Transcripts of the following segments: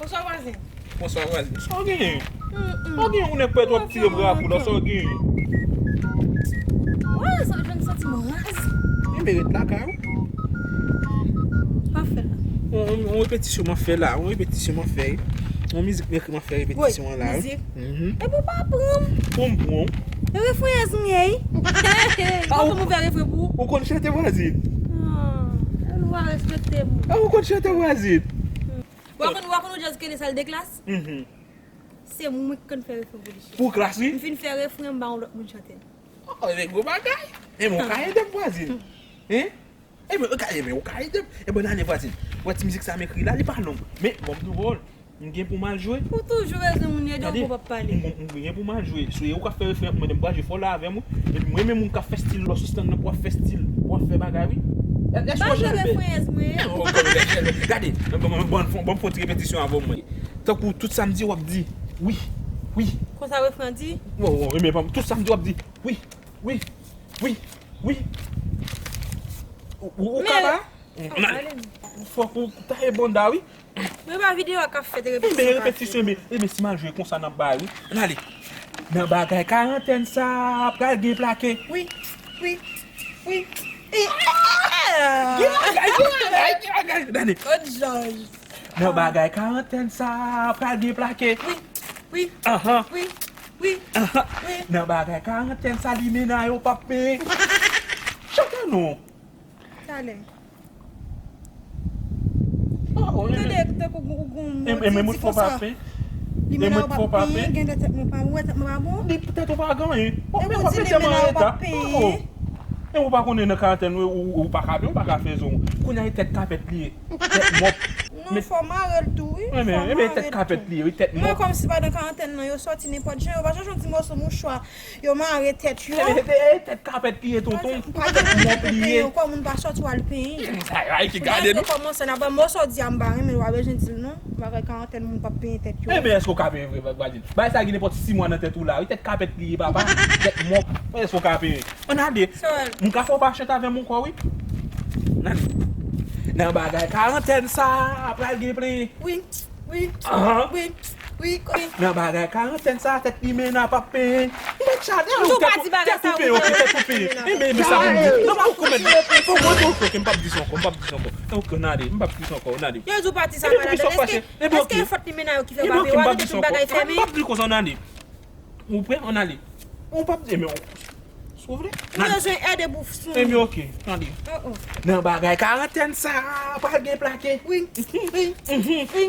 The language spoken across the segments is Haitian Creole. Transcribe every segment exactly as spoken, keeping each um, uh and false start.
Bonswa vwazen. Bonswa vwazen. Sa w genyen? Sa w genyen? Ou nèk pèt w ap tire bra pou lò, sa w genyen? Wè, sa w jwenn santiman raz. Enben ret lakay ou. Sa w ap fè la? Yon, yon, yon repetisyon m ap fè la, yon repetisyon m ap fè. Yon mizik m ekri m ap fè repetisyon an la. Mizik? Mhm. Epi w pa pran m. Pou m pran w. E refreyèz m ye. Ou konn m fè refren pou ou? Ou konn chante vwazin? Ah, ou pa respekte m. Ah, ou konn chante vwazin? Ou konn, ou konn yon djaz ki rele Sal de Klas? Mhm. Se mwen ki konn fè refren pou li. Pou Klas, wi? M fin fè refren, m ba yon lòt moun chante. Oh, men gwo bagay. Enben ou ka ede m vwazin. Hein? Enben ou ka, enben ou ka ede m. Enben ale vwazin. Wè ti mizik sa m ekri la, li pa long. Men bon, m gen pou m al jwe. Ou toujou bezwen moun ede w pou w p ap pale. M, m gen pou m al jwe. Si ou ka fè refren ak mwen, m pral jwe fò la avè m, wi. Epi mwen menm moun k ap fè stil lò sou stand nan pou w ap fè stil, pou w ap fè bagay, wi. Èske w janbe? Gade, bon, bon, bon, bon, bon, fè ti repetisyon avè mwen. Tankou tout sa m di w ap di wi, wi. Konsa refren an di? Wi, wi, wi, men tout sa m di w ap di wi, wi, wi, wi. Ou, ou, ou ka ba? Fòk ou taye banda, wi. Men pa videyo a k ap fèt, repetisyon pa fèt. Enben repetisyon, enben, enben si m al jwe konsa n ap bay, wi. Ann ale. Nan bagay karantèn sa, pral gen plake. Wi, wi, wi. Gen bagay, gen bagay, gen bagay. Ann ale. Kot Jòj. Nan bagay karantèn sa, pral gen plake. Wi, wi, wi, wi, wi. Nan bagay karantèn sa, limena yo p ap peye. Chante non. Talè. Tande tankou ou gon mò di konsa. Limena yo p ap peye, gen lè tèt mwen pa bon, tèt mwen pa bon. Li tèt ou pa gen anyen. Epi ou di limena yo p ap peye. E ou pa konnen nan karantèn ou, ou, ou pa ka, ou pa ka fè zon. Kounye a e tèt kapèt li ye. Tèt mòp. Non, fò mare l tou, wi. Enben, enben tèt kapèt li ye, wi, tèt mòp. Mwen kòmsi pandan karantèn nan, yo sòti nenpòt jan, yo pa chanje yon ti mòso mouchwa, yo mare tèt yo. E, e, e, tèt kapèt li ye, tonton. Tèt mòp li ye. Kòm moun pa sòti w al penyen. Ay, ay, ki gade nou. Kòmanse nan ban mòso di a m pa renmen, w pa bezwen di l non. Bagay karantèn moun p ap penyen tèt yo. Enben èske w ka penyen vre, vwazin? Bagay sa gen nenpòt sis mwa nan tèt ou la, wi, tèt kapèt li ye, papa. Tèt mòp. Èske w ka penyen? Ann ale. M ka fè w pa chante avè m ankò, wi. Ann ale. Nan bagay karantèn sa, pral gen plenyen. Wi, wi, wi, wi, wi. Nan bagay karantèn sa, tèt limena p ap penyen. M pa t chante, tèt ou penyen, ok, tèt ou penyen. Enben, enben sa pou m di. Non, pa ou konmèt. Fò mwen tou, ok, m p ap di sa ankò, m p ap di sa ankò. Ok, ann ale, m p ap di sa ankò, ann ale. Yo di w pati sa pa ladan. Èske, èske e fòt limena yo ki fè w pa peye? W ap di tout bagay fèmen. M p ap di konsa, ann ale. Ou prè? Ann ale. Ou p ap di, men si w vle. Ou bezwen ède pou sou. Enben, ok, tande. Oh, oh. Nan bagay karantèn sa, pral gen plake. Wi, wi, wi, wi.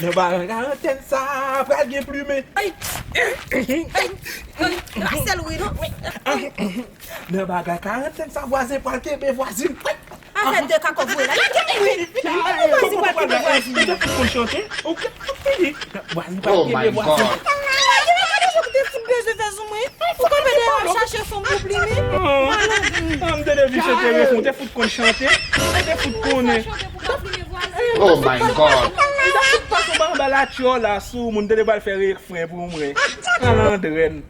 Nan bagay karantèn sa, pral gen plimen. Ay, ay, ay. Pa sèl wi, non. Nan bagay karantèn sa, vwazen pral kenbe vwazin. Afè de kaka voye la. Gade wi. Ou pa di pa kenbe vwazin. Ou te fout konn chante. Ou te fout fini. Vwazin pa kenbe vwazin. Gade jan ou te fout bezwen fè sou mwen. Ou kanpe dèyè w ap chache fanm pou plimen. Malandren. An, m tande vi chante refren, ou te fout konn chante. Ou te fout konnen. Chante pou ka plimen vwazin. Oh my God. Ou te fout pase anba, anba latyè la sou moun, tande pral fè refren pou mwen. Malandren.